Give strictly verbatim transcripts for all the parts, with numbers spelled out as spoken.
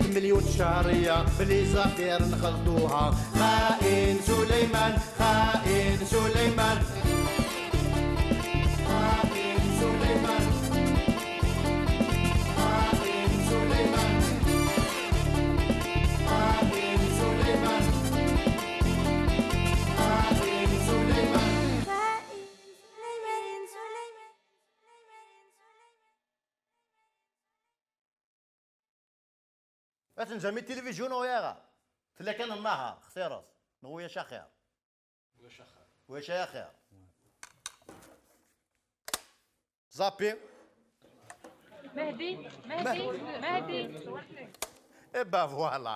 مليون شهرية بلي زافير نخلطوها. خائن سليمان، خائن سليمان، خائن سليمان، خائن سليمان، خائن سليمان، خائن سليمان. Ad tenzam i tilivizyu neɣ uyaɣa? Tella kan nnahar, xtiret. Neɣ uyac axir? Uyac axir. Uyac axir. Zapi. Mehdi, Mehdi, Mehdi. Eh ben voilà.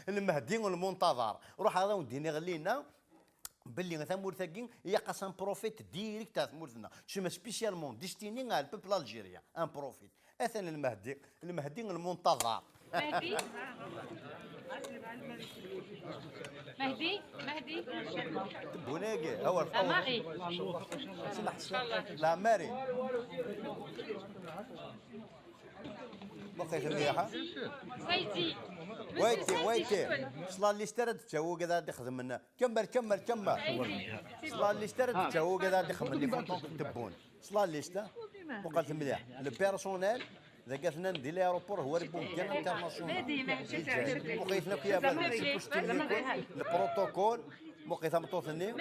Lmehdi u lmuntaḍar. Ruḥ ad awen-d-iniɣ lina belli tamurt-agi ilaq-as un prophète direct ar tmurt-nneɣ. C'est spécialement destiné à le peuple algérien. Un prophète. Atan Lmehdi, Lmehdi lmuntaḍar. Mehdi, Mehdi, Mehdi. Tebunagi, awer Amari. Smaḥ, la Mari. Muqel mliḥ. Saïdi. Wayti, wayti. S la liste ara d-ttawi wigad ad ixedmen. Kemmel, kemmel, kemmel. S la liste ara d-ttawi wigad ad ixedmen les photos n Tebboune. S la liste, muqlet mliḥ. Le personnel, dagi atnan di l'aéroport Houari Boumediene international. Muqlet akk yabal, le protocole, muqlet tameṭṭut-nni,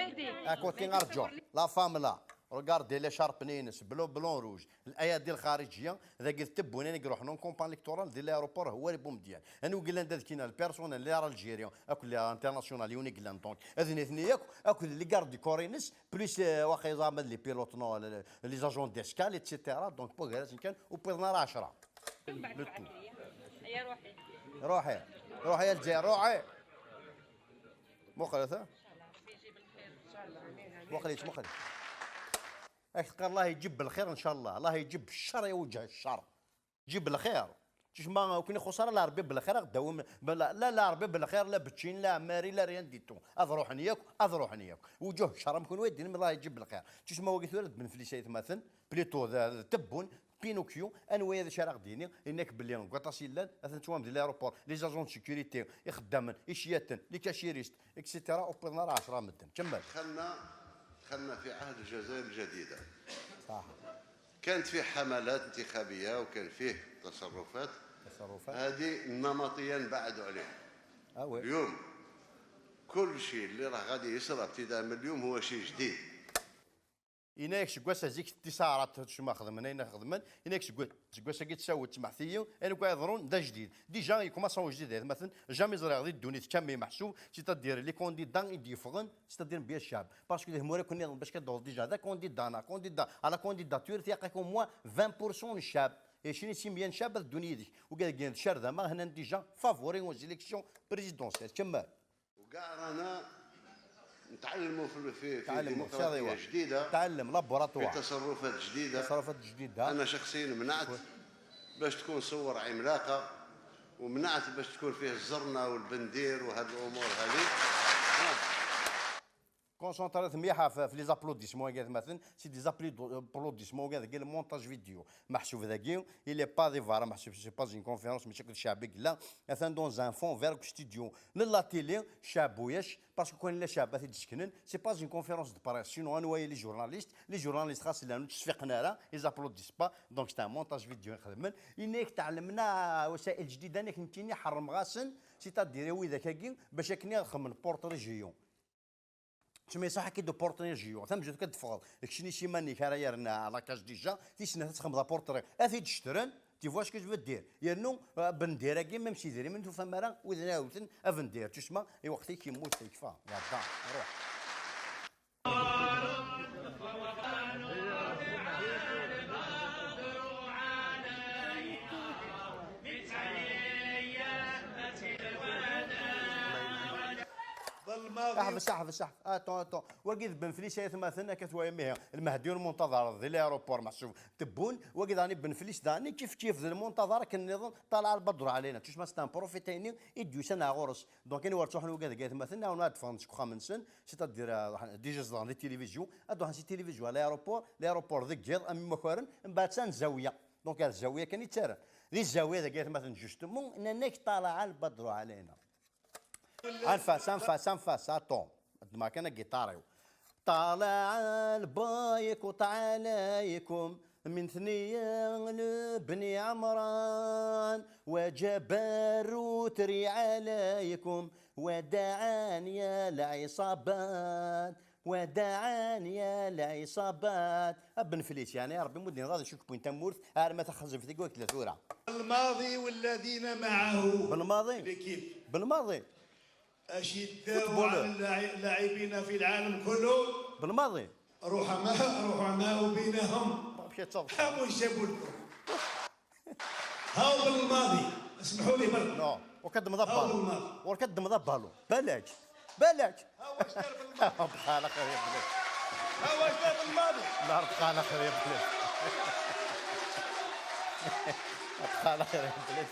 à côté arǧu. La femme là, regardez l'écharpe-nni-ines, bleu, blanc, rouge. L'ayadi lxarijiya, dagi d Tebboune i iruḥen en campagne électorale di l'aéroport Houari Boumediene. Anwa i yellan da deg-inna, le personnel, les algériens, akk les internationaux, yiwen i yellan donc. Ad nitni akk, akked les gardes du corps-ines, plus, euh, waqila ma d les pilotes, non, les, les agents d'escale, et cetera. Donc, wwḍen-asen kan, ur wwiḍen ara ɛecṛa. Le tout. Ruḥi. Ruḥi a Lezzayer, ruḥi. Muqlet, ha? Muqlet, muqlet. Ak teqqar الله يجيب بالخير إن شاء الله، الله يجيب الشر يا وجه الشر. جيب الخير. Tusma ur ken-ixuṣṣ ara Leṛbi belxir, ad ɣ-d-tawim, la, la Leṛbi belxir, la Betchin, la Ɛmari, la rien du tout. Ad ruḥen yakk, ad ruḥen yakk. Wuǧuh ccer am kunwi ad d-inin, Allah yeǧǧib lxir. Tusma wagi tura d Ben Flis aytmaten, plutôt d, d Tebboune, Pinocchio, anwa d acu ara ɣ-d-yini, yenna-k belli deg waṭas yellan, atan ttwam di l'aéroport, les agents de sécurité, ixeddamen, icyaten, les cachiristes, et cetera, ur wwiḍen ara ɛecṛa medden. Kemmel. دخلنا، دخلنا في عهد الجزائر الجديدة. صح. كانت فيه حملات انتخابية وكان فيه تصرفات. تصرفات. هذه نمطيًا بعدوا عليها. آه، وي. اليوم كل شيء اللي راه غادي يصرى ابتداء من اليوم هو شيء جديد. Yenna-yak seg wass-a zik tisaɛrat tusma xedmen ayen xedmen, yenna-yak seg wa-, seg wass-agi tsawet smaḥtiyi, ayen akk yeḍrun d ajdid. Déjà, il commence en ajdid, aytmaten, jamais ẓriɣ di ddunit kammi meḥsub, c'est-à-dire les candidats i d-yeffɣen, c'est-à-dire bien ccab. Parce que d hmur akk nniḍen bac ad d-taweḍ déjà d akandidat neɣ candidat à la candidature, tilaq-ak au moins vingt pour cent n ccab. Acimi simya n ccab ad ddun yid-k. Ugad gin d cardama, hnan déjà favori aux élections présidentielles. Kemmel. وكاع رانا نتعلموا في، في، في تعلموا، ديمقراطية شاطر. جديدة، تعلم، في laboratoire. تصرفات جديدة. تصرفات جديدة. أنا شخصيًا منعت باش تكون صور عملاقة، ومنعت باش تكون فيه الزرنة والبندير وهاد الأمور هذه. آه. Concentrez-vous mliḥ في، في les applaudissements, aytmaten, c'est des applaudissements, dagi le montage vidéo. Meḥsub dagi, il est pas des vara, meḥsub c'est pas une conférence, mačči akked ccɛeb i yella. Atan dans un fond vert studio. N la télé, ccɛeb uyac, parce que kan yella ccɛeb ad t-id-seknen, c'est pas une conférence de presse. Sinon, anwa les journalistes, les journalistes xas llan ur ttseffiqen ara, ils applaudissent pas. Donc c'est un montage vidéo i xedmen. Yenna-yak tɛellemna wasa'il jdida, nekk nekkini ḥerrmeɣ-asen, c'est-à-dire i widak-agi, bac akken ad xedmen portrait géant. Ttmeṣaḥ-agi d portrait géant. Tamezwarut kan teffɣeḍ, keččini s iman-ik ara yerna la cage déjà, tis snat ad txedmeḍ aportrait. Ad t-id-cetren, tu vois ce que je veux dire. Yernu, euh, abendir-agi, même s idrimen, tufam ara wid ara iwten abendir. Tusma, i weqt-ik yemmut, yekfa, iɛedda, iruḥ. Ḥbes, ḥbes, ḥbes. Attends, attends. Wagi d Ben Flis aytmaten, akka twayam ihi. Lmehdi u lmuntaḍar di l'aéroport meḥsub Tebboune. Wagi daɣen Ben Flis daɣen, kif kif d lmuntaḍar akken nniḍen, طلع البدر علينا. Tusma c'est un prophète-ayni i d-yusan ar ɣur-s. Donc, ayen wer ttruḥen wagi deg aytmaten, awen ad ffɣen seg uxxam-nsen, c'est-à-dire, euh, déjà zedɣen di tilivizyu, ad ruḥen si tilivizyu à l'aéroport, l'aéroport deg yiḍ, am imakaren, mbeɛd s-, ar Zawiya. Donc, ar Zawiya kan i ttarran. Di zzawiya dagi, atmaten, justement, nnan-ak: طلع البدر علينا. Anef-as, anef-as, anef-as, a Tom. Ddem-aɣ kan agiṭar-iw. طلع البيك وطلع عليكم من ثنية لبني عمران، وجب الروتري عليكم، ودعاني العصابات، ودعاني العصابات. A Ben Flis, yeɛni Ṛebbi mu d-yenɣa d acu k-wwin tamurt, arma taxazabit-agi wakk tella tura. الماضي والذين معه. Belmaḍi. L'équipe. Belmaḍi. أشداء على اللاعبين في العالم كله. Belmaḍi. رحماء، رحماء بينهم. Amek ad taḍ- Ḥamu jabulku. هاو بالماضي. اسمحوا لي برك. Non. Ur k-ddmeḍ abalu. Ur k-ddmeḍ abalu. Balak. Balak. هاو واش دار بالماضي. بقى على خير يا بلاد. هاو واش دار بالماضي. لا، بقى على خير يا بلاد. بقى على خير يا بلاد.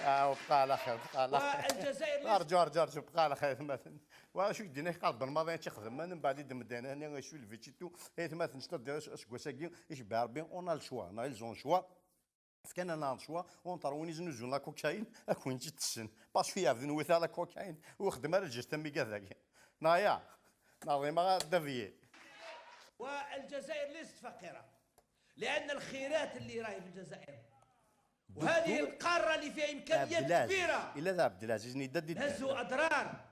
آه، بقى على خير، بقى على خير. والجزائر ليست ارجو، ارجو، ارجو، بقى على خير مثلا. وشو يدينا يقال بالماضي تخدم، من بعد يدم دانا، انا شو الفيتشيتو، اي ثما تنشطر ديال اش، اش كوساكي، ايش بعربي، اون الشوا، نا الزون شوا. فكان انا الشوا، اون ترويني زنوزو لا كوكايين، اكون جيت السن. باسكو يا بنوي تاع لا كوكايين، وخدم على الجيست ميكا ذاكي. نايا، ناظري ما دافيي. والجزائر ليست فقيرة، لأن الخيرات اللي راهي في الجزائر، وهذه القارة اللي فيها إمكانيات كبيرة. إلا ذا عبد العزيز نيدا دي نزوا أضرار.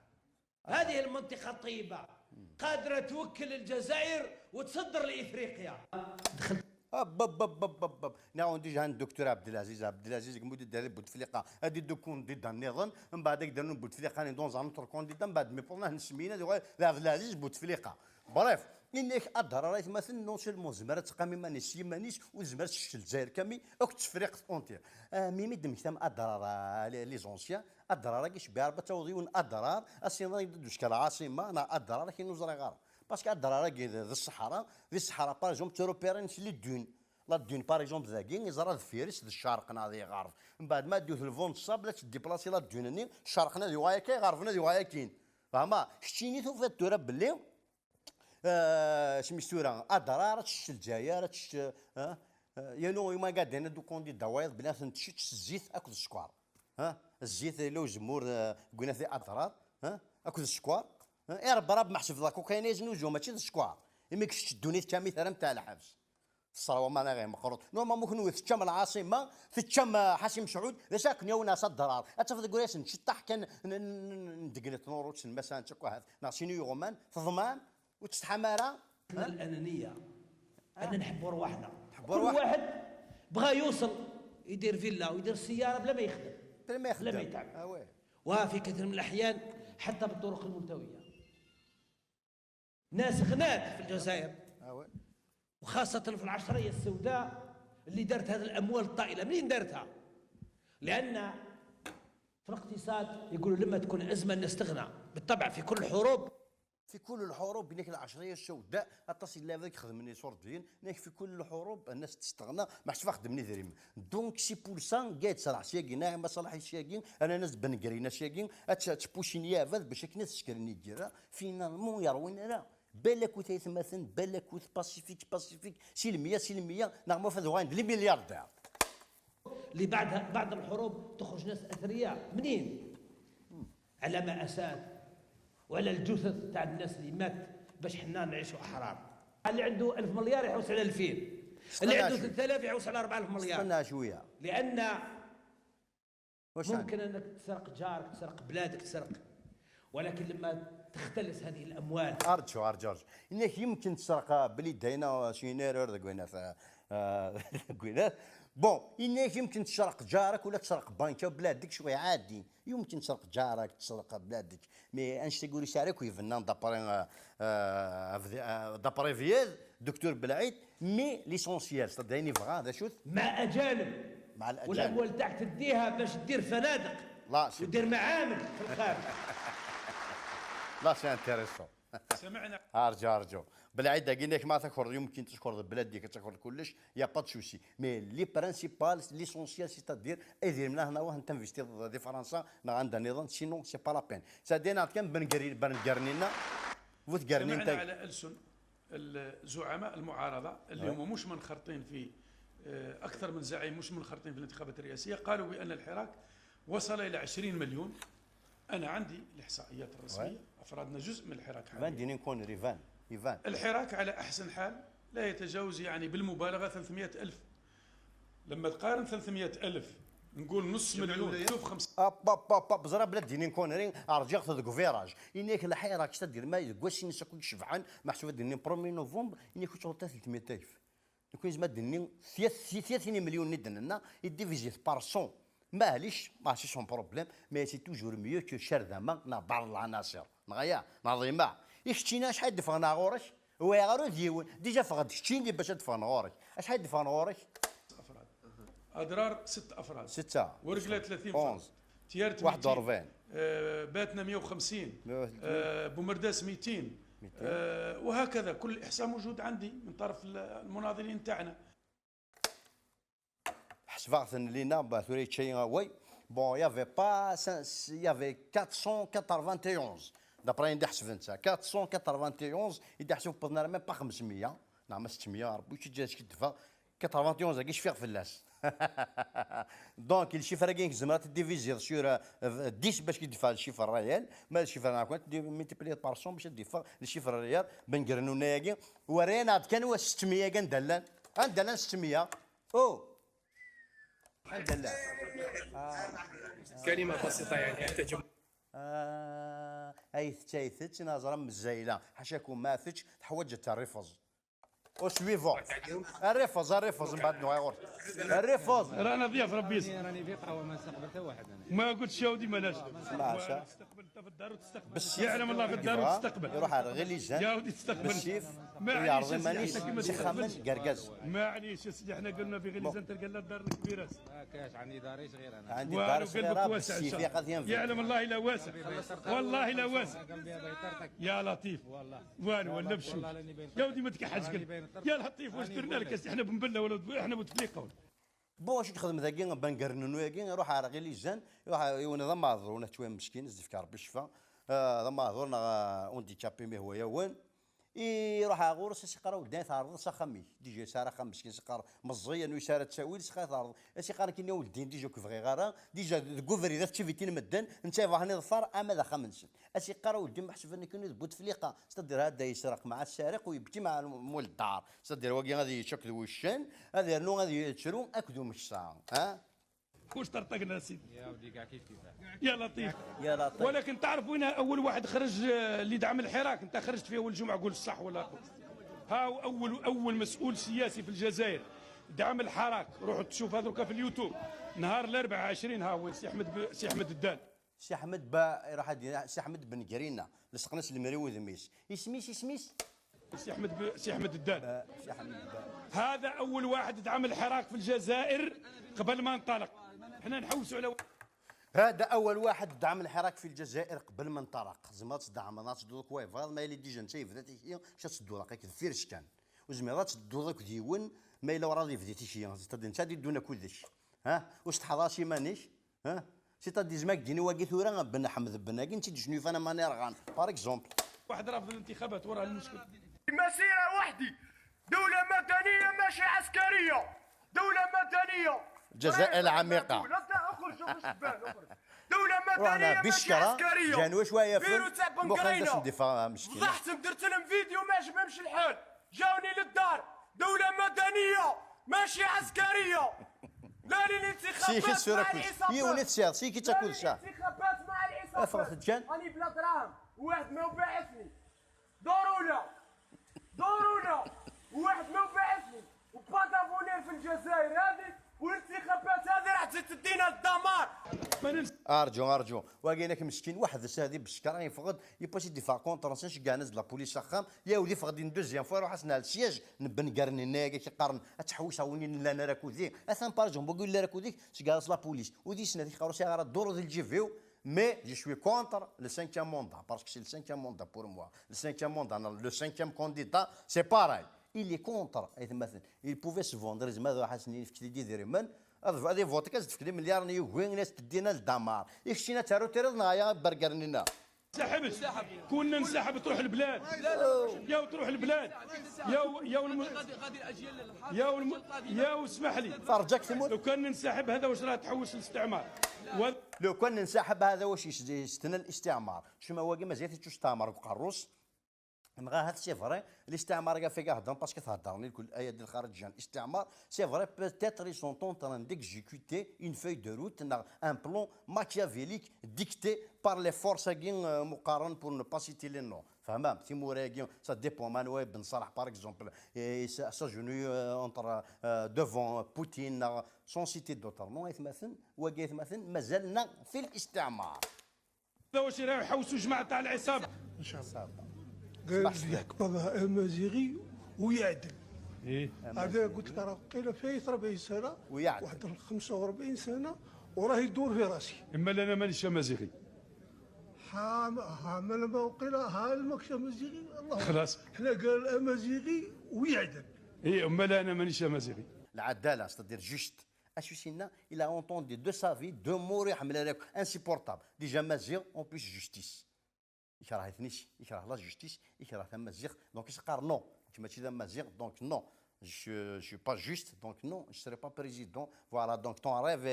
هذه المنطقة الطيبة قادرة توكل الجزائر وتصدر لإفريقيا. دخلت. هب، هب، هب، هب، هب، هب. نعاود ديجا عند الدكتور عبد العزيز. عبد العزيز كمودي دار بوتفليقه، هادي دوكون دي دان نيضن، من بعد يقدر بوتفليقه ني دون زان اوتر كونديدا، من بعد مي بورنا نسمينا دي عبد العزيز بوتفليقه. بريف، إنك أدرار أيتماثل نون سيلمون زمرت تقام إيمانيس يمانيس وزمرت تشتل الجزائر كامي أكت تفريق أونتير. آه، ميمي دمكتام أدرار، آه، لي، لي زونسيان، أدرار كي شبيع ربا تعوضيون أدرار، أسينا يدوش كالعاصمة، أنا أدرار كي نوزري غار. باسكو أدرار كي ذ-، ذ الصحراء، ذ الصحراء، بار اكزومبل، تروبيرين سي لي دون. لا دون، بار اكزومبل، ذاكي، يزرى ذ فيرس، ذ الشرق، ناضي غرب. من بعد ما دوث الفون الصاب، لا تديبلاسي لا دون، ني، شرق، ناضي وايا كي، غرب، ناضي وايا كين. فهما، كتشيني تو فات تورا بلي، آه، سميت ثورة، أضرار، تشت الجزائر، تشت، آه، آه، يانو يما قاعدين هادو كوندي دوايض بنات نتشت الزيت أكد السكر. ها؟ الزيت إلا وزمور، آه، قلنا في أضرار، ها؟ أكد السكر. ها؟ يا رب، رب محسب ذاك وكاين يزنو جو، ماشي السكر. إما كشت الدنيا كامي ثرم تاع الحبس. الثروة ما غير مقروط. نورمال ممكن تتشم العاصمة، تتشم حسيم سعود، لا ساكن يوم ناس الضرار. أتفضل تقول ياسن، شطح كان ن-، ن-، ن-، ن-، ندقنت نورو، تسن مثلًا تشكو هذا. ناس ينو يغمان، تضمان، وتستحمارة. الأنانية. أنا نحب رواحنا. تحب كل رواحنا. واحد بغى يوصل، يدير فيلا ويدير سيارة بلا ما يخدم. بلا ما يخدم. بلا ما يتعب. آه، وي. وفي كثير من الأحيان حتى بالطرق الملتوية. ناس غنات في الجزائر. آه، وي. وخاصة في العشرية السوداء اللي دارت هذه الأموال الطائلة. منين دارتها؟ لأن في الاقتصاد يقولوا لما تكون أزمة الناس تغنى. بالطبع في كل الحروب. في كل الحروب، هناك العشرية السوداء، أتصل إلى ذلك خدمني سوردين، هناك في كل الحروب الناس تستغنى، ما حسب خدمني دريم. دونك سي بور سا، قاعد صراحة سياقي، ناعم صلاح سياقي، أنا ناس بنقرينا سياقي، أتش-، أتش بوشيني يا فاذ باش أكنا تسكرني الجيرة، فينالمون يا روين راه. بالك وثيثماثن، بالك وث باسيفيك، باسيفيك، سلمية، سلمية، نعم فاذ وين لي ملياردير. اللي بعدها، بعد الحروب تخرج ناس أثرياء. منين؟ على مأساة وعلى الجثث تاع الناس اللي مات باش حنا نعيشوا أحرار. اللي عنده ألف مليار يحوس على ألفين. اللي عنده ثلاثة آلاف يحوس على أربعة آلاف مليار. استنى شوية. لأن واش ممكن أنك تسرق جارك، تسرق بلادك، تسرق، ولكن لما تختلس هذه الأموال. أرجو، أرجو، أرجو. إنك يمكن تسرق بلي داينا شي نيرور ذا كوينات، آه، ذا كوينات. بون، إنك يمكن تسرق جارك ولا تسرق بنكة وبلادك شوي عادي. يمكن تسرق جارك، تسرق بلادك. مي أنش تقولي شارك ويفنان دابري، آه، آه، دابري فيال، دكتور بلعيد. مي ليسونسيال، صدقني بغا، هذا شوت. مع أجانب. مع الأجانب. والأموال تاعك تديها باش دير فنادق. لا، سي ودير معامل في الخارج. لا، سي انتيريسون. سمعنا. أرجو، أرجو. بلعيد، كي ما تكفر، يمكن تكفر بلادك، تكفر كلش، يا با دو سوسي. مي لي برانسيبال، ليسونسيال، سيتادير، إذا من هنا واه نتنفيستي ضد فرنسا، نا عندها نظام، سينو، سي با لا بين. سادينا كان بنقري-، بنقرنينا، وتقرنين سمعنا تاي. على ألسن الزعماء المعارضة اللي هم مش منخرطين في آه، أكثر من زعيم مش منخرطين في الانتخابات الرئاسية قالوا بأن الحراك وصل إلى عشرين مليون. أنا عندي الإحصائيات الرسمية، أفرادنا جزء من الحراك حاليا. Van dinin konri, van, ivan. الحراك على أحسن حال لا يتجاوز يعني بالمبالغة ثلاثمية ألف. لما تقارن ثلاثمية ألف، نقول نص مليون، شوف خمس Hop, hop, hop, hop, ẓra bla dinin konri, rǧiɣ-t deg virage. Inek lḥirak, c'est-à-dire, ma deg wass-nnes akk yecebḥen, meḥsub ad d-nini premier novembre, inek ur tɣelṭ ثلاثمية ألف. Nekk yezmer ad d-nini tiyat imelyunen i d-nenna, i divisé par cent. Maɛlic, mačči son problème, mais c'est toujours mieux que cerdama neɣ dar lɛanaṣir. Neɣ ya, neɣ ḍima. I keččini acḥal i d-ffɣen ɣur-k? Wiɣ ur d yiwen. Déjà ffɣen-d keččini bac ad d-ffɣen ɣur-k. Acḥal i d-ffɣen ɣur-k? أضرار ست أفراد. ستة. ورجلات ثلاثين أونز. فرد. تيارت واحد ميتين. وأربعين. آه، باتنة مية وخمسين. مية وثلاثين. آه، بومرداس ميتين. آه، وهكذا كل الإحصاء موجود عندي من طرف المناضلين تاعنا. حسبغتن لينا باه ثوري تشي وي. Bon, il y avait pas, il y avait quatre cent quatre-vingt-onze. D'après عندي حسبتها quatre cent quatre-vingt-onze, il y a même pas خمسمية, نعم ستمية, ربي شي جات كي دفا quatre-vingt-onze هاكي شفيغ فلاس. Donc الشيفر هاكي زعما تديفيزي sur dix باش كيدفع الشيفر الريال, ما الشيفر انا كنت multiplié par cent باش يدفع الشيفر الريال. بن قرنونا هاكي ورينا عاد كان هو ستمية كان دلان, كان دلان ستمية. او الحمد لله. كلمة بسيطة يعني أنت جمهور آه، ايثت ايثت نظرا مزايله حاشاكم ما فتش تحوج الرفض. او سويفون. الرفض الرفض من بعد نوع غور. الرفض. رانا ضياف ربي يسلمك. راني في قهوه ما نستقبل حتى واحد انا. ما قلتش يا ودي ماناش. ما عشا. تستقبل انت في الدار وتستقبل. بالسيف. يعلم الله في الدار وتستقبل. يروح على غير لي جان. يا ودي تستقبل. بالسيف. معليش يعرض يا سيدي، مانيش احنا كنا شي خمن نستقبل. قرقاز. معليش يا سيدي، احنا قلنا في غير لي جان تلقى لنا الدار الكبيره. ما كاش، عندي داري صغيره انا. عندي والو، دار قلبك صغيره واسع إن بالسيف شاء يا الله. قضيه. يعلم الله الا واسع. والله الا واسع. كان بها بيطرتك. يا لطيف. والله. والو ولا بشوي. والله راني باين. يا ودي ما تكحلش راني قلبك. باين. يا لطيف، واش راني درنا نقول لك؟ احنا بنبله ولا احنا بوتفليقه ولا؟ بون، واش تخدم ذاكي بنكرنونو ياكي؟ روح على غير لي جان، روح يون ذا ماضر ونا توين مسكين زدفك ربي الشفاء. آه، ذا ماضر نا اونديكابي مي هو يون. اي روح غورس سي قرا ودان تعرض سا خمي ديجا سارا خم مسكين سقر مزيان ويسارا تساويل سقا تعرض. سي قرا كيني ولدين ديجا كيف غير غارا ديجا دكوفري ذا تشيفيتين مدن. انت فاهني ظفر اما ذا خمنسن. اسي قرا ولدين محسب انك نذبوت فليقه. صدر هذا يسرق مع السارق ويبكي مع مول الدار. صدر واقي غادي يشك ذو الشن، هذا يرنو غادي يتشرو اكدو مش ساعه. ها؟ واش طرطقنا سيدي؟ يا ودي كاع كيف كيف. يا لطيف. يا لطيف. ولكن تعرف وين اول واحد خرج، آه، اللي دعم الحراك؟ انت خرجت في اول جمعه، قول الصح ولا قول. ها هو اول اول مسؤول سياسي في الجزائر دعم الحراك. روح تشوف هذوك في اليوتيوب. نهار الاربعاء عشرين، ها هو سي احمد ب... سي احمد الدال. سي احمد با راح دي سي احمد بن قرينه. لصقنا سلمري وذميس. اسميس اسميس. سي احمد ب... سي احمد الدال. با سي احمد با. هذا اول واحد دعم الحراك في الجزائر قبل ما انطلق. احنا نحوسوا على هذا اول واحد دعم الحراك في الجزائر قبل ما انطلق. زعما تدعم ناس دوك واي فاض ما اللي ديجا انت يبدا تيكي شا تدو راك كثير شكان. وزعما غا تدو راك ديون ما الا ورا اللي بديتي شي. انت انت دي دونا كلش. ها؟ واش تحضر شي مانيش؟ ها؟ سيتادير زعما كديني واقي ثورة بن حمد بن هاكي نتي شنو فانا ماني رغان. بار اكزومبل. واحد رافض الانتخابات، وراه المشكل. مسيرة وحدي. دولة مدنية ماشي عسكرية. دولة مدنية. الجزائر العميقة. لا، لا، اخرج، اخرج، شبان، اخرج. دولة مدنية رحنا ماشي بشكرة. عسكرية. جانوش ويا بيرو فن. تاع بن مخلص قرينة. ندفع مسكين. فضحتهم، درت لهم فيديو ما عجبهمش الحال. جاوني للدار. دولة مدنية ماشي عسكرية. لا للانتخابات سيكي مع تسير كل. العصابات. يوني تسير سيكي لا تاكل ساعة. للانتخابات مع العصابات. افرض كان. راني بلا دراهم. واحد ما وبعثني. دوروا له. دوروا له. واحد ما وبعثني. وبادافونير في الجزائر هذه والانتخابات هذه راح تزيد تدينا الدمار. ارجو ارجو واقيلك مسكين واحد السادي بالشكر يفقد يباسي ديفا كونتر نسيش كاع نزل لابوليس اخام. يا ودي فقد اون دوزيام فوا روح اسنا السياج نبن قرني ناقا كي قارن اتحوس هوني لا انا راكودي اثان بارجون بوكو لا راكوديك سكاس لابوليس ودي سنا ديك قروسي غير دورو ديال الجيفيو. Mais je suis contre le cinquième mandat, parce que c'est le cinquième mandat pour moi. Le cinquième mandat, le cinquième candidat, c'est pareil. Il est contre. Il pouvait se vendre. هذا واحد سنين في كريدي ديريمن. هذا فوتك تفكري مليار نيوغوين ناس تدينا للدمار. يكشينا تارو تيرض نغايا برقرنينا. نسحبش. كون ننسحب تروح البلاد. يا وتروح البلاد. يا و... يا والم... يا والم... يا واسمح لي. فرجك تموت. لو كان ننسحب، هذا واش راه تحوس الاستعمار. و... لو كان ننسحب، هذا واش يس- يستنى الاستعمار. شو ما واقي مازال تستعمر بقروص. نغا هاد سي فري، الاستعمار كاع فيك هضم باسكو تهضرني الكل ايا ديال الخارج جان الاستعمار. سي فري، بوتيتر ils sont en train d'exécuter une feuille de route, un plan machiavélique dicté par les forces كي مقارن, pour ne pas citer les noms. فهمت تيموراكي سا ديبون مانويل بن صالح باغ اكزومبل, سا جوني اونتر دوفون بوتين, سون سيتي دوتر نو ايثماثن واقي ايثماثن مازالنا في الاستعمار. هذا واش راهو يحوسوا جماعه تاع العصابه. ان شاء الله. قال لك بابا امازيغي ويعدل. ايه. هذا قلت لك راه قيل فايت أربعين سنه, ويعدل. واحد خمسة وأربعين سنه وراه يدور في راسي. اما انا مانيش امازيغي. ها ها ما لما وقيل ها المكش امازيغي الله. خلاص. حنا قال امازيغي ويعدل. اي اما انا مانيش امازيغي. العداله ستادير جوست اسوسينا. Il a entendu de sa vie deux mots يحمل عليك, insupportable. Déjà Mazir, en plus justice. يكره اثنيش, يكره la justice, يكره تمازيغ. Donc يسقار non, انت ماشي تمازيغ, donc non. Je, je suis pas juste, donc non, je serai pas président. Voilà, donc ton rêve,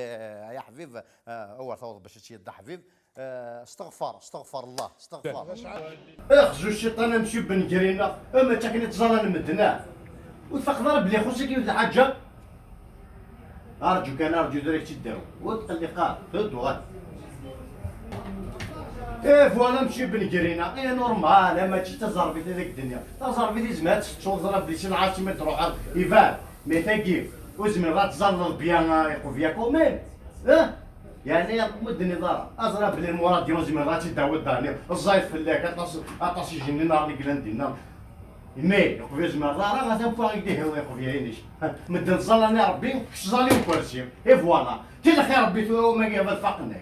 يا حبيب, هو تعوض باش تشي حبيب. استغفر, استغفر الله, استغفر. اخزو الشيطان امشي بن جرينا, اما تاكني تزال المدنا. وتفقد راه بلي خوتك كيف الحاجه. ارجوك انا ارجو ذلك تداو وتقول لي قال هدو غاد. ايه فوالا مشي بن جرينا, ايه نورمال, اما تجي تزربي في ذيك الدنيا, تزربي لي زمان تشوف زرا بلي شي العاصمه تروح ايفان مي ثاكيف وزمن راه تزال بيان يقوفيا كومين. اه يعني مدني ضرا ازرا بلي المراد يوم زمن راه تداو الداني الزايد فلاك اطاس اطاس يجيني نهار اللي قلنا ندينا. Mais يقبل زمان راه راه غادي نكون غيديه الله يقبل عينيش. مدن زالاني ربي كش زالي وكرسي. اي فوالا تي الخير ربي تو ما كيف الفقنا.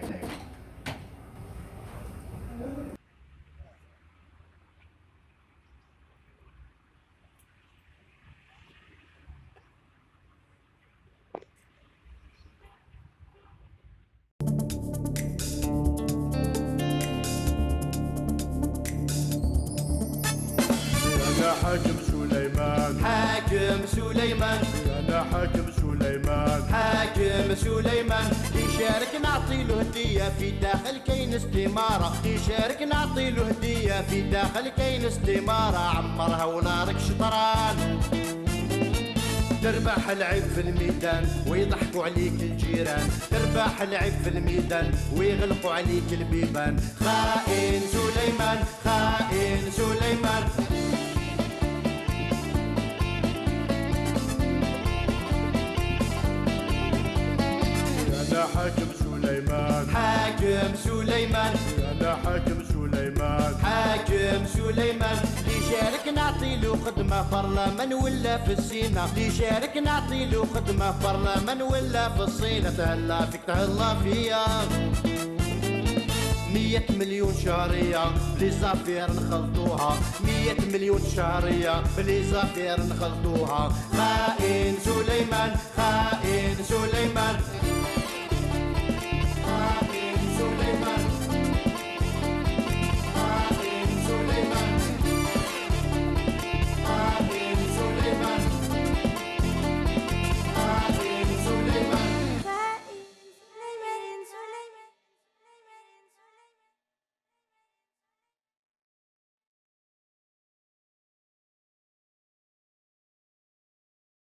أنا حاكم سليمان. حاكم سليمان. أنا حاكم سليمان. حاكم سليمان. اللي شارك نعطي له هدية في داخل كاين استمارة. اللي شارك نعطي له هدية في داخل كاين استمارة. عمرها ولا راك شطران. تربح العيب في الميدان ويضحكوا عليك الجيران. تربح العيب في الميدان ويغلقوا عليك البيبان. خائن سليمان. خائن سليمان. أنا حاكم سليمان. حاكم سليمان. أنا حاكم سليمان. حاكم سليمان. اللي شارك نعطي له خدمة برلمان ولا في السينا. اللي شارك نعطي له خدمة برلمان ولا في الصينة. تهلا فيك تهلا فيا. مية مليون شهرية بلي زافير نخلطوها. مية مليون شهرية بلي زافير نخلطوها. خائن سليمان. خائن سليمان.